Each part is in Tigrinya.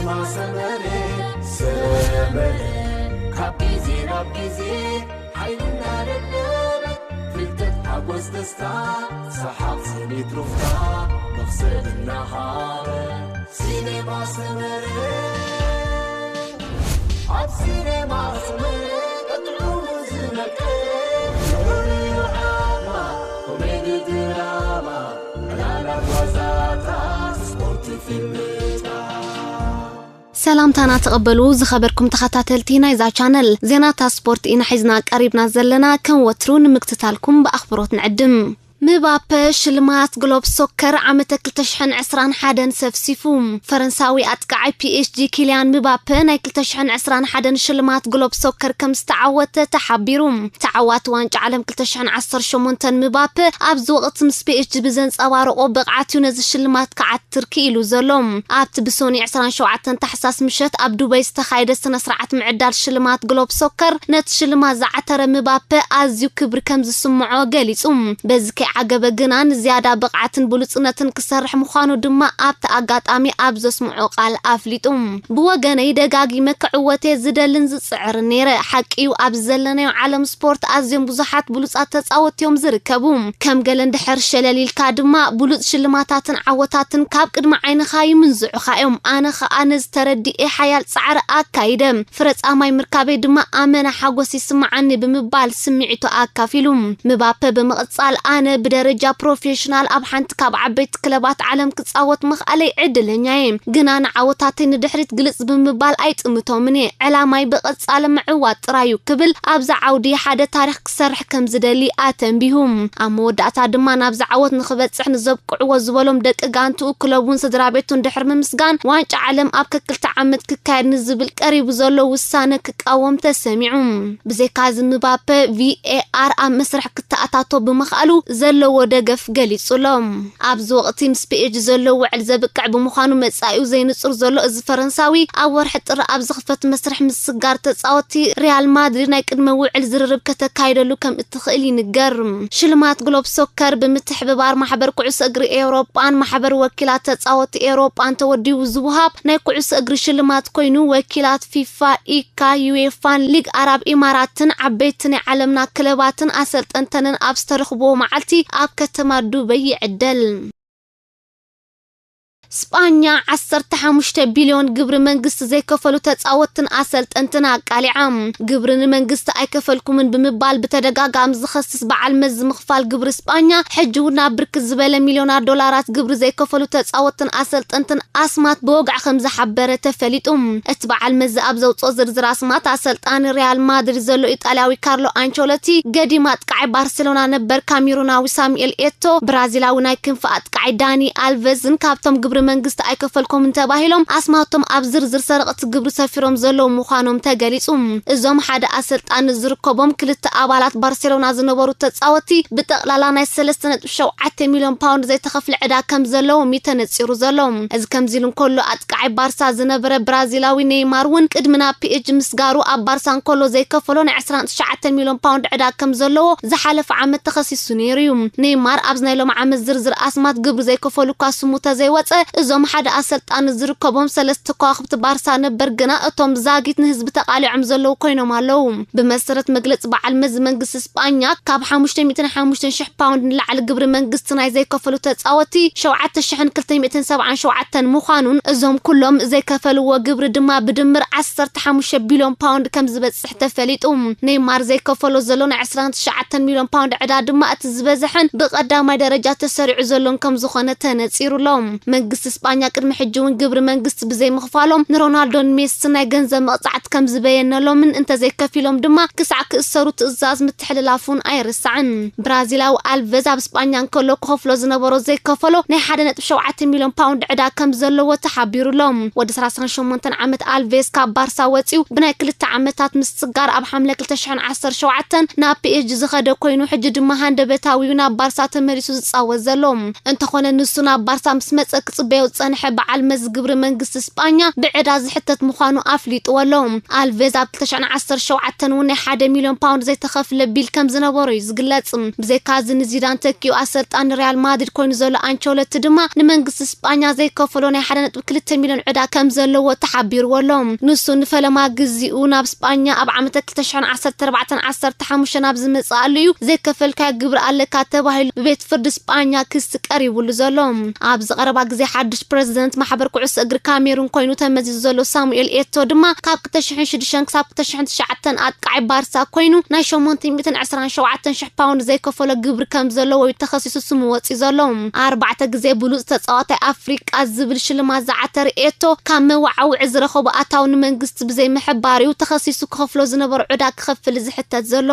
ሰመረ ሰመረ ካብ ግዜ ናብ ግዜ ሓይልና ደደበ ፍልጠት ሓጎስ ደስታ ሰሓቕ ስኒት ሩፍታ መኽሰብ እናሃበ ሲኔማ ሰመረ ኣብ ሲኔማ ሰመረ ቀጥዑ ዝነቀ ዝሆነ ዓማ ኮሜዲ ድራማ ዕላላት ዋዛታት ስፖርት ፊልምታት ሰላምታና ተቐበሉ ዝኸበርኩም ተኸታተልቲ ናይዛ ቻነል። ዜናታት ስፖርት ኢና ሒዝና ቀሪብና ዘለና፣ ከም ወትሩ ንምክትታልኩም ብኣኽብሮት ንዕድም። ምባፐ ሽልማት ግሎብ ሶከር ዓመተ ክልተ ሽሕን ዕስራን ሓደን ሰፍሲፉ። ፈረንሳዊ ኣጥቃዓይ ፒ ኤስ ጂ ኪልያን ምባፐ ናይ ክልተ ሽሕን ዕስራን ሓደን ሽልማት ግሎብ ሶከር ከም ዝተዓወተ ተሓቢሩ። ተዓዋቲ ዋንጫ ዓለም ክልተ ሽሕን ዓሰርተ ሸሞንተን ምባፐ ኣብዚ ወቕቲ ምስ ፒ ኤስ ጂ ብዘንጸባረቖ ብቕዓት እዩ ነዚ ሽልማት ክዓትር ክኢሉ ዘሎ። ኣብቲ ብሶኒ ዕስራን ሸውዓተን ታሕሳስ ምሸት ኣብ ዱበይ ዝተኻየደ ስነ ስርዓት ምዕዳል ሽልማት ግሎብ ሶከር ነቲ ሽልማት ዝዓተረ ምባፐ ኣዝዩ ክብሪ ከም ዝስምዖ ገሊጹ። በዚ ከይዓገበ ግና ንዝያዳ ብቕዓትን ብሉጽነትን ክሰርሕ ምዃኑ ድማ ኣብቲ ኣጋጣሚ ኣብ ዘስምዖ ቃል ኣፍሊጡ። ብወገነይ ደጋጊመ ክዕወት እየ ዝደልን ዝጽዕርን ነይረ። ሓቂ እዩ ኣብዚ ዘለናዮ ዓለም ስፖርት ኣዝዮም ብዙሓት ብሉጻት ተጻወትቲ እዮም ዝርከቡ። ከም ገለ እንድሕር ሸለል ኢልካ ድማ ብሉጽ ሽልማታትን ዓወታትን ካብ ቅድሚ ዓይንኻ ይምንዝዑኻ እዮም። ኣነ ኸኣ ነዚ ተረዲኤ ሓያል ጻዕሪ ኣካይደ። ፍረ ጻማይ ምርካበይ ድማ ኣመና ሓጎስ ይስምዓኒ ብምባል ስምዒቱ ኣካፊሉ። ምባፐ ብምቕጻል ኣነ ብደረጃ ፕሮፌሽናል ኣብ ሓንቲ ካብ ዓበይቲ ክለባት ዓለም ክጻወት ምኽኣለይ ዕድለኛ እየ። ግና ንዓወታተይ ንድሕሪት ግልጽ ብምባል ኣይጥምቶምን እየ። ዕላማይ ብቐጻሊ ምዕዋት ጥራይ እዩ ክብል ኣብዚ ዓውዲ ሓደ ታሪኽ ክሰርሕ ከም ዝደሊ ኣተንቢሁ። ኣብ መወዳእታ ድማ ናብዚ ዓወት ንኽበጽሕ ንዘብቅዕዎ ዝበሎም ደቂ ጋንትኡ፣ ክለቡን ስድራ ቤቱን ድሕሪ ምምስጋን ዋንጫ ዓለም ኣብ ከክልተ ዓመት ክካየድ ንዝብል ቀሪቡ ዘሎ ውሳነ ክቃወም ተሰሚዑ። ብዘይካዚ ምባፐ ቪ ኤ ኣር ኣብ መስርሕ ክተኣታቶ ብምኽኣሉ ዘለዎ ደገፍ ገሊጹ ኣሎ። ኣብዚ ወቕቲ ምስ ፒ ኤስ ጂ ዘሎ ውዕል ዘብቅዕ ብምዃኑ መጻኢኡ ዘይንጹር ዘሎ እዚ ፈረንሳዊ ኣብ ወርሒ ጥሪ ኣብ ዝኽፈት መስርሕ ምስጋር ተጻወትቲ ሪያል ማድሪድ ናይ ቅድመ ውዕል ዝርርብ ከተካይደሉ ከም እትኽእል ይንገር። ሽልማት ግሎብ ሶከር ብምትሕብባር ማሕበር ኩዕሶ እግሪ ኤውሮጳን ማሕበር ወኪላት ተጻወትቲ ኤውሮጳን ተወዲቡ ዝወሃብ ናይ ኩዕሶ እግሪ ሽልማት ኮይኑ ወኪላት ፊፋ፣ ኢካ፣ ዩኤፋን ሊግ ኣራብ ኢማራትን ዓበይቲ ናይ ዓለምና ክለባትን ኣሰልጠንተንን ኣብ ዝተረኽብዎ መዓልቲ ኣብ ከተማ ዱበይ ይዕደል። ስጳኛ ዓሰርተ ሓሙሽተ ቢልዮን ግብሪ መንግስቲ ዘይከፈሉ ተጻወትትን ኣሰልጠንትን ኣቃሊዓ። ግብሪ ንመንግስቲ ኣይከፈልኩምን ብምባል ብተደጋጋሚ ዝኸስስ በዓል መዚ ምኽፋል ግብሪ ስጳኛ፣ ሕጂ እውን ናብ ብርክት ዝበለ ሚልዮናት ዶላራት ግብሪ ዘይከፈሉ ተጻወትትን ኣሰልጠንትን ኣስማት ብወግዒ ከም ዝሓበረ ተፈሊጡ። እቲ በዓል መዚ ኣብ ዘውፅኦ ዝርዝር ኣስማት ኣሰልጣኒ ሪያል ማድሪድ ዘሎ ኢጣልያዊ ካርሎ ኣንቸሎቲ፣ ገዲም ኣጥቃዓይ ባርሴሎና ነበር ካሜሩናዊ ሳሙኤል ኤቶ፣ ብራዚላዊ ናይ ክንፊ ኣጥቃዓይ ዳኒ ኣልቨዝን ካብቶም ግብሪ መንግስቲ ኣይከፈልኩምን ተባሂሎም ኣስማቶም ኣብ ዝርዝር ሰረቕቲ ግብሪ ሰፊሮም ዘለዉ ምዃኖም ተገሊጹ። እዞም ሓደ ኣሰልጣኒ ዝርከቦም ክልተ ኣባላት ባርሴሎና ዝነበሩ ተጻወቲ ብጠቕላላ ናይ ሰለስተ ነጥቢ ሸውዓተ ሚልዮን ፓውንድ ዘይተኸፍለ ዕዳ ከም ዘለዎም እዩ ተነጺሩ ዘሎ። እዚ ከምዚ ኢሉ እንከሎ ኣጥቃዓይ ባርሳ ዝነበረ ብራዚላዊ ኔይማር እውን ቅድሚ ናብ ፒ ኤስ ጂ ምስጋሩ ኣብ ባርሳ እንከሎ ዘይከፈሎ ናይ ዕስራን ትሽዓተ ሚልዮን ፓውንድ ዕዳ ከም ዘለዎ ዝሓለፈ ዓመት ተኸሲሱ ነይሩ እዩ። ኔይማር ኣብዚ ናይ ሎሚ ዓመት ዝርዝር ኣስማት ግብሪ ዘይከፈሉ እኳ ስሙ ተዘይወጸ፣ እዞም ሓደ ኣሰልጣኒ ዝርከቦም ሰለስተ ከዋኽብቲ ባርሳ ነበር ግና እቶም ዛጊት ንህዝቢ ተቓሊዖም ዘለዉ ኮይኖም ኣለዉ። ብመሰረት መግለጺ በዓል መዚ መንግስቲ ስጳኛ፣ ካብ ሓሙሽተ ሚእትን ሓሙሽተን ሽሕ ፓውንድ ንላዕሊ ግብሪ መንግስቲ ናይ ዘይከፈሉ ተጻወቲ ሸውዓተ ሽሕን ክልተ ሚእትን ሰብዓን ሸውዓተን ምዃኑን እዞም ኩሎም ዘይከፈልዎ ግብሪ ድማ ብድምር ዓሰርተ ሓሙሽተ ቢልዮን ፓውንድ ከም ዝበጽሕ ተፈሊጡ። ኔይማር ዘይከፈሎ ዘሎ ናይ ዕስራን ትሽዓተን ሚልዮን ፓውንድ ዕዳ ድማ እቲ ዝበዝሐን ብቐዳማይ ደረጃ ተሰሪዑ ዘሎን ከም ዝኾነ ተነጺሩ ኣሎ። መንግስቲ ስጳኛ ቅድሚ ሕጂ እውን ግብሪ መንግስቲ ብዘይምኽፋሎም ንሮናልዶን ሜስን ናይ ገንዘብ መቕጻዕቲ ከም ዝበየነሎምን እንተዘይከፊሎም ድማ ክሳዕ ክእሰሩ ትእዛዝ ምትሕልላፉን ኣይርሳዕን። ብራዚላዊ ኣልቨዝ ኣብ ስጳኛ እንከሎ ክኸፍሎ ዝነበሮ ዘይከፈሎ ናይ ሓደ ነጥቢ ሸውዓተ ሚልዮን ፓውንድ ዕዳ ከም ዘለዎ ተሓቢሩ ኣሎ። ወዲ ሰላሳን ሸሞንተን ዓመት ኣልቬዝ ካብ ባርሳ ወጺኡ ብናይ ክልተ ዓመታት ምስግጋር ኣብ ሓምለ ክልተ ሽሕን ዓሰርተ ሸውዓተን ናብ ፒ ኤስ ጂ ዝኸደ ኮይኑ፣ ሕጂ ድማ ሃንደበታዊ እዩ ናብ ባርሳ ተመሊሱ ዝጻወት ዘሎ። እንተኾነ ንሱ ናብ ባርሳ ምስ መጸ ክጽበ ክጽበዮ ዝጸንሐ በዓል መዚ ግብሪ መንግስቲ ስጳኛ ብዕዳ ዝሕተት ምዃኑ ኣፍሊጥዎ ኣሎ። ኣልቬዝ ኣብ ክልተ ሽሕን ዓሰርተ ሸውዓተን እውን ናይ ሓደ ሚልዮን ፓውንድ ዘይተኸፍለ ቢል ከም ዝነበሮ እዩ ዝግለጽ። ብዘይካዚ ንዚዳን ተኪኡ ኣሰልጣኒ ሪያል ማድሪድ ኮይኑ ዘሎ ኣንቸሎቲ ድማ ንመንግስቲ ስጳኛ ዘይከፈሎ ናይ ሓደ ነጥቢ ክልተ ሚልዮን ዕዳ ከም ዘለዎ ተሓቢርዎ ኣሎ። ንሱ ንፈለማ ግዜኡ ናብ ስጳኛ ኣብ ዓመተ ክልተ ሽሕን ዓሰርተ ኣርባዕተን ዓሰርተ ሓሙሽተን ኣብ ዝመጽኣሉ እዩ ዘይከፈልካዮ ግብሪ ኣለካ ተባሂሉ ብቤት ፍርዲ ስጳኛ ክሲ ቀሪቡሉ ዘሎ። ኣብዚ ቀረባ ግዜ ሓድሽ ፕረዚደንት ማሕበር ኩዕሶ እግሪ ካሜሩን ኮይኑ ተመዚዙ ዘሎ ሳሙኤል ኤቶ ድማ ካብ ክልተ ሽሕን ሽዱሽተን ክሳብ ክልተ ሽሕን ትሽዓተን ኣጥቃዓይ ባርሳ ኮይኑ ናይ ሸሞንተ ሚእትን ዕስራን ሸውዓተን ሽሕ ፓውንድ ዘይከፈሎ ግብሪ ከም ዘለዎ እዩ ተኸሲሱ ስሙ ወፂኡ ዘሎ። ኣርባዕተ ግዜ ብሉፅ ተፃዋታይ ኣፍሪቃ ዝብል ሽልማት ዝዓተረ ኤቶ ካብ መወዓውዒ ዝረኸቦ ኣታዊ ንመንግስቲ ብዘይ ምሕባር እዩ ተኸሲሱ ክኸፍሎ ዝነበሮ ዕዳ ክኸፍል ዝሕተት ዘሎ።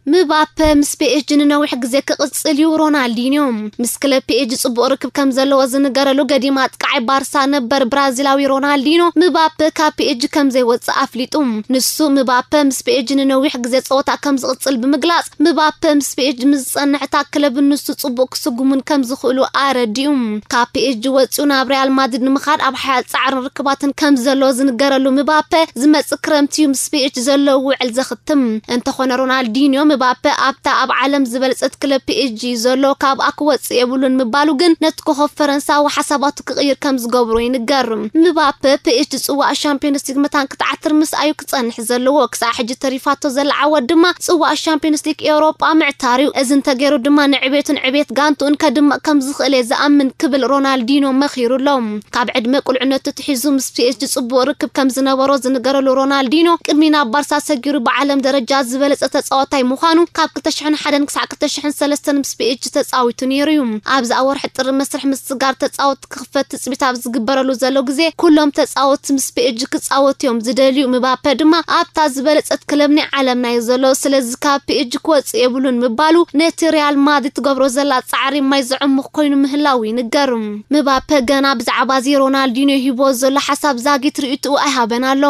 ምባፐ ምስ ፒኤስጂ ንነዊሕ ግዜ ክቕጽል እዩ። ሮናልዲንዮ ምስ ክለብ ፒኤስጂ ጽቡቕ ርክብ ከም ዘለዎ ዝንገረሉ ገዲም ኣጥቃዓይ ባርሳ ነበር ብራዚላዊ ሮናልዲኖ ምባፐ ካብ ፒኤስጂ ከም ዘይወጽእ ኣፍሊጡ። ንሱ ምባፐ ምስ ፒኤስጂ ንነዊሕ ግዜ ጸወታ ከም ዝቕጽል ብምግላጽ፣ ምባፐ ምስ ፒኤስጂ ምስ ዝጸንሕ እታ ክለብን ንሱ ጽቡቕ ክስጉሙን ከም ዝኽእሉ ኣረዲኡ። ካብ ፒኤስጂ ወጺኡ ናብ ሪያል ማድሪድ ንምኻድ ኣብ ሓያል ጻዕርን ርክባትን ከም ዘሎ ዝንገረሉ ምባፐ፣ ዝመጽእ ክረምቲ እዩ ምስ ፒኤስጂ ዘለዎ ውዕል ዘኽትም። እንተኾነ ሮናልዲንዮ ምባፐ ኣብታ ኣብ ዓለም ዝበለጸት ክለብ ፒኤስጂ እዩ ዘሎ፣ ካብኣ ክወጽእ የብሉን ምባሉ ግን ነቲ ኮኸብ ፈረንሳዊ ሓሳባቱ ክቕይር ከም ዝገብሮ ይንገር። ምባፐ ፒኤስጂ ጽዋእ ሻምፒዮንስ ሊግ መታን ክትዓትር ምስኣዩ ክጸንሕ ዘለዎ። ክሳዕ ሕጂ ተሪፋቶ ዘላ ዓወት ድማ ጽዋእ ሻምፒዮንስ ሊግ ኤውሮጳ ምዕታር እዩ። እዚ እንተገይሩ ድማ ንዕቤቱን ዕቤት ጋንትኡን ከድምቕ ከም ዝኽእል እየ ዝኣምን ክብል ሮናልዲኖ መኺሩ ኣሎ። ካብ ዕድመ ቁልዕነቱ ትሒዙ ምስ ፒኤስጂ ጽቡቕ ርክብ ከም ዝነበሮ ዝንገረሉ ሮናልዲኖ፣ ቅድሚ ናብ ባርሳ ሰጊሩ ብዓለም ደረጃ ዝበለጸ ተጻዋታይ ምዃኑ ካብ ክልተ ሽሕን ሓደን ክሳዕ ክልተ ሽሕን ሰለስተን ምስ ፒኤስጂ ተጻዊቱ ነይሩ እዩ። ኣብዚ ኣብ ወርሒ ጥሪ መስርሕ ምስግጋር ተጻወትቲ ክኽፈት ትጽቢት ኣብ ዝግበረሉ ዘሎ ግዜ፣ ኩሎም ተጻወትቲ ምስ ፒኤስጂ ክጻወቱ እዮም ዝደልዩ። ምባፐ ድማ ኣብታ ዝበለጸት ክለብ ናይ ዓለምና እዩ ዘሎ፣ ስለዚ ካብ ፒኤስጂ ክወጽእ የብሉን ምባሉ ነቲ ሪያል ማድሪድ ትገብሮ ዘላ ጻዕሪ ማይ ዘዕሙቕ ኮይኑ ምህላው ይንገር። ምባፐ ገና ብዛዕባ እዚ ሮናልዲኖ ሂቦ ዘሎ ሓሳብ ዛጊት ርእይትኡ ኣይሃበን ኣሎ።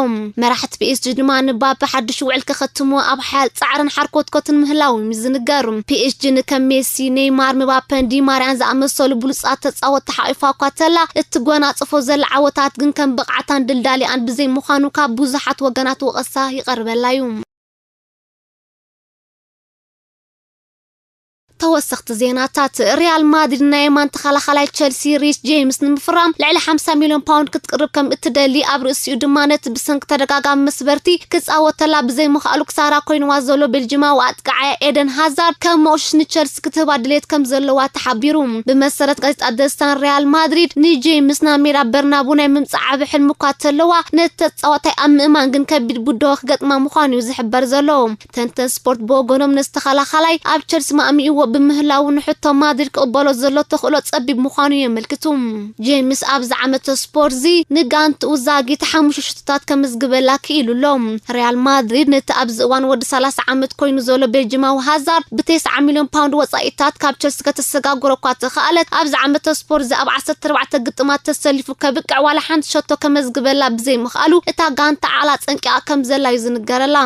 መራሕቲ ፒኤስጂ ድማ ንምባፐ ሓድሽ ውዕል ከኸትምዎ ኣብ ሓያል ጻዕርን ሓርኮትኮትን ምህላዎም እዩ ዝንገር። ፒኤስጂ ንከም ሜሲ፣ ኔይማር፣ ምባፐን ዲማርያን ዝኣመሰሉ ብሉጻት ተጻወትቲ ሓቒፋ እኳ ተላ፣ እትጎናጽፎ ዘላ ዓወታት ግን ከም ብቕዓታን ድልዳሊኣን ብዘይምዃኑ ካብ ብዙሓት ወገናት ወቐሳ ይቐርበላ እዩ። ተወሰኽቲ ዜናታት። ሪያል ማድሪድ ናይ የማን ተኸላኻላይ ቸልሲ ሪስ ጄምስ ንምፍራም ልዕሊ ሓምሳ ሚልዮን ፓውንድ ክትቅርብ ከም እትደሊ፣ ኣብ ርእሲኡ ድማ ነቲ ብሰንኪ ተደጋጋሚ መስበርቲ ክጻወተላ ብዘይምኽኣሉ ክሳራ ኮይንዋ ዘሎ ቤልጂማዊ ኣጥቃዓያ ኤደን ሃዛርድ ከም መቑሽሽ ንቸልሲ ክትህባ ድሌት ከም ዘለዋ ተሓቢሩ። ብመሰረት ጋዜጣ ደስታን ሪያል ማድሪድ ንጄምስ ናብ ሜዳ በርናቡ ናይ ምምጻእ ዓቢ ሕልሚ እኳ ተለዋ፣ ነቲ ተጻዋታይ ኣብ ምእማን ግን ከቢድ ብድሆ ክገጥማ ምዃኑ እዩ ዝሕበር ዘሎ። ተንተን ስፖርት ብወገኖም ነዚ ተኸላኻላይ ኣብ ቸልሲ ማእሚእዎ ብምህላዉ ንሕቶ ማድሪድ ክቕበሎ ዘሎ ተኽእሎ ጸቢብ ምዃኑ የመልክቱ። ጄምስ ኣብዚ ዓመተ ስፖርት እዚ ንጋንትኡ ዛጊት ሓሙሽተ ሽቶታት ከምዝግበላ ክኢሉ ኣሎ። ሪያል ማድሪድ ነቲ ኣብዚ እዋን ወዲ ሰላሳ ዓመት ኮይኑ ዘሎ ቤልጂማዊ ሃዛርድ ብተስዓ ሚልዮን ፓውንድ ወጻኢታት ካብ ቸልሲ ከተሰጋግሮ እኳ ተኸኣለት፣ ኣብዚ ዓመተ ስፖርት እዚ ኣብ ዓሰርተ ኣርባዕተ ግጥማት ተሰሊፉ ከብቅዕ ዋላ ሓንቲ ሸቶ ከመዝግበላ ብዘይምኽኣሉ እታ ጋንታ ዓቕላ ጸንቂቓ ከም ዘላ እዩ ዝንገረላ።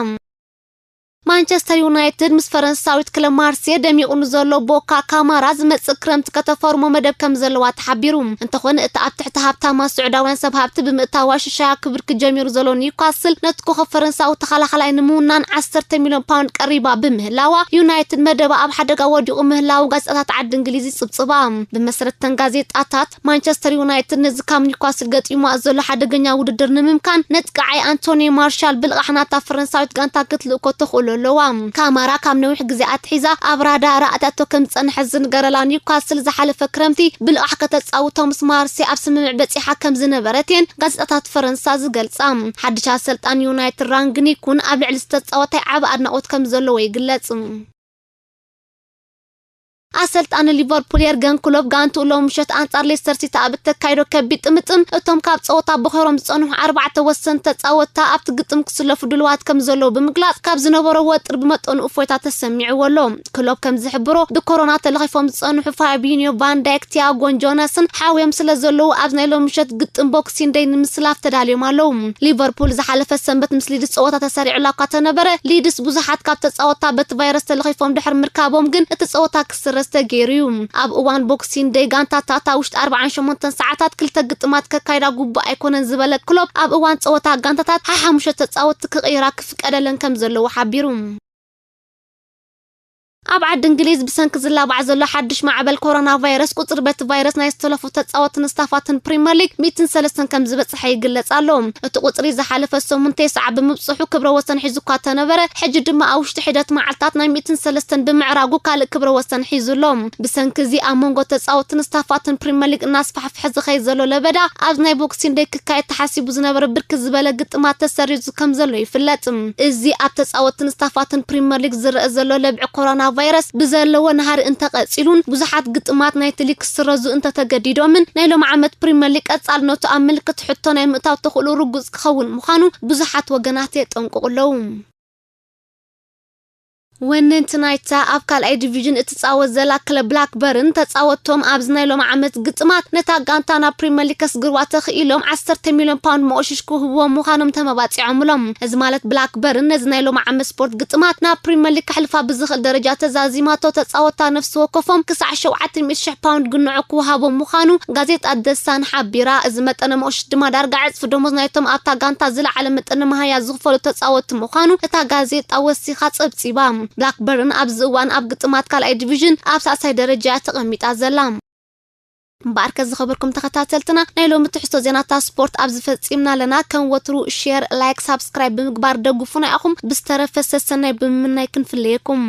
ማንቸስተር ዩናይትድ ምስ ፈረንሳዊት ክለብ ማርሴ ደሚቑ ንዘሎ ቦካ ካማራ ዝመጽእ ክረምቲ ከተፈርሞ መደብ ከም ዘለዋ ተሓቢሩ። እንተኾነ እታ ኣብ ትሕቲ ሃብታማ ስዑዳውያን ሰብ ሃብቲ ብምእታዋ ሽሻያ ክብርኪ ጀሚሩ ዘሎ ኒውካስል ነቲ ኮኸብ ፈረንሳዊ ተኸላኻላይ ንምውናን ዓሰርተ ሚልዮን ፓውንድ ቀሪባ ብምህላዋ ዩናይትድ መደባ ኣብ ሓደጋ ወዲቑ ምህላው ጋዜጣታት ዓዲ እንግሊዝ ይጽብጽባ። ብመሰረት እተን ጋዜጣታት ማንቸስተር ዩናይትድ ነዚ ካብ ኒውካስል ገጢሙዋ ዘሎ ሓደገኛ ውድድር ንምምካን ነጥቃዓይ ኣንቶኒ ማርሻል ብልቓሕ ናታ ፈረንሳዊት ጋንታ ክትልእኮ ተኽእሎ ኣለዋ። ካማራ ካብ ነዊሕ ግዜ ኣትሒዛ ኣብ ራዳር ኣእትያቶ ከም ዝጸንሐት ዝንገረላ ኒውካስል ዝሓለፈ ክረምቲ ብልቓሕ ከተጻውቶ ምስ ማርሴ ኣብ ስምምዕ በጺሓ ከም ዝነበረት እየን ጋዜጣታት ፈረንሳ ዝገልጻ። ሓድሽ ኣሰልጣን ዩናይትድ ራንግኒክ እውን ኣብ ልዕሊ ዝተጻወታይ ዓቢ ኣድናቖት ከም ዘለዎ ይግለጽ። ኣሰልጣኒ ሊቨርፑል የርገን ክሎፕ ጋንትኡ ሎሚ ምሸት ኣንጻር ሌስተር ሲቲ ኣብ እተካይዶ ከቢድ ጥምጥም እቶም ካብ ጸወታ ቦኺሮም ዝጸንሑ ኣርባዕተ ወሰንቲ ተጻወትታ ኣብቲ ግጥም ክስለፉ ድልዋት ከም ዘለዉ ብምግላጽ ካብ ዝነበሮ ወጥሪ ብመጠኑ እፎይታ ተሰሚዕዎ ኣሎ። ክሎፕ ከም ዝሕብሮ ብኮሮና ተለኺፎም ዝጸንሑ ፋቢኒዮ፣ ቫን ዳይክ፣ ቲያጎን ጆናስን ሓውዮም ስለ ዘለዉ ኣብዚ ናይ ሎሚ ምሸት ግጥም ቦክሲንግ ደይ ንምስላፍ ተዳልዮም ኣለዉ። ሊቨርፑል ዝሓለፈ ሰንበት ምስ ሊድስ ጸወታ ተሰሪዑላ እኳ ተነበረ፣ ሊድስ ብዙሓት ካብ ተጻወትታ በቲ ቫይረስ ተለኺፎም ድሕሪ ምርካቦም ግን እቲ ጸወታ ክስረዝ ተገይሩ እዩ። ኣብ እዋን ቦክሲንግ ደይ ጋንታታት ኣብ ውሽጢ ኣርባዓን ሸሞንተን ሰዓታት ክልተ ግጥማት ከካይዳ ግቡእ ኣይኮነን ዝበለ ክሎፕ፣ ኣብ እዋን ጸወታ ጋንታታት ሓሓሙሽተ ተጻወትቲ ክቕይራ ክፍቀደለን ከም ዘለዎ ሓቢሩ። ኣብ ዓዲ እንግሊዝ ብሰንኪ ዝላባዕ ዘሎ ሓድሽ ማዕበል ኮሮና ቫይረስ ቁጽሪ በቲ ቫይረስ ናይ ዝተለፉ ተጻወትን ስታፋትን ፕሪምየር ሊግ ሚእትን ሰለስተን ከም ዝበጽሐ ይግለጽ ኣሎ። እቲ ቁጽሪ ዝሓለፈ ሰሙን ተስዓ ብምብጽሑ ክብረ ወሰን ሒዙ እኳ ተነበረ፣ ሕጂ ድማ ኣብ ውሽጢ ሒደት መዓልታት ናይ ሚእትን ሰለስተን ብምዕራጉ ካልእ ክብረ ወሰን ሒዙ ኣሎ። ብሰንኪ እዚ ኣብ መንጎ ተጻወትን ስታፋትን ፕሪምየር ሊግ እናስፋሕፍሐ ዝኸይድ ዘሎ ለበዳ፣ ኣብዚ ናይ ቦክሲንግ ደይ ክካየድ ተሓሲቡ ዝነበረ ብርክት ዝበለ ግጥማት ተሰሪዙ ከም ዘሎ ይፍለጥ። እዚ ኣብ ተጻወትን ስታፋትን ፕሪምየር ሊግ ዝረአ ዘሎ ለብዒ ኮሮና ቫይረስ ብዘለዎ ናህሪ እንተቐጺሉን ብዙሓት ግጥማት ናይቲ ሊግ ክስረዙ እንተተገዲዶምን ናይ ሎም ዓመት ፕሪምየር ሊግ ቀጻልነቱ ኣብ ምልክት ሕቶ ናይ ምእታው ተኽእሎ ርጉጽ ክኸውን ምዃኑ ብዙሓት ወገናት የጠንቅቑ ኣለዉ። ወነንቲ ናይታ ኣብ ካልኣይ ዲቪዥን እትጻወት ዘላ ክለብ ብላክበርን ተጻወትቶም ኣብዚ ናይ ሎም ዓመት ግጥማት ነታ ጋንታ ናብ ፕሪምየር ሊግ ከስግርዋ ተኽኢሎም ዓሰርተ ሚልዮን ፓውንድ መቑሽሽ ክህብዎም ምዃኖም ተመባጺዖምሎም። እዚ ማለት ብላክበርን ነዚ ናይ ሎም ዓመት ስፖርት ግጥማት ናብ ፕሪምየር ሊግ ከሕልፋ ብዝኽእል ደረጃ ተዛዚማቶ ተጻወትታ ነፍሲ ወከፎም ክሳዕ ሸውዓተ ሚእቲ ሽሕ ፓውንድ ግንዖ ክወሃቦም ምዃኑ ጋዜጣ ደሳን ሓቢራ። እዚ መጠነ መቑሽሽ ድማ ዳርጋ ዕጽፊ ደሞዝ ናይቶም ኣብታ ጋንታ ዝለዓለ መጠነ መሃያ ዝኽፈሉ ተጻወትቲ ምዃኑ እታ ጋዜጣ ወሲኻ ጸብጺባ። ብላክበርን ኣብዚ እዋን ኣብ ግጥማት ካልኣይ ዲቪዥን ኣብ ሳልሳይ ደረጃ እያ ተቐሚጣ ዘላ። እምበኣርከ ዝኸበርኩም ተኸታተልትና ናይ ሎሚ ትሕዝቶ ዜናታት ስፖርት ኣብዚ ፈጺምና ኣለና። ከም ወትሩ ሼር፣ ላይክ፣ ሳብስክራይብ ብምግባር ደጉፉና ኢኹም። ብዝተረፈ ሰሰናይ ብምምናይ ክንፍለየኩም።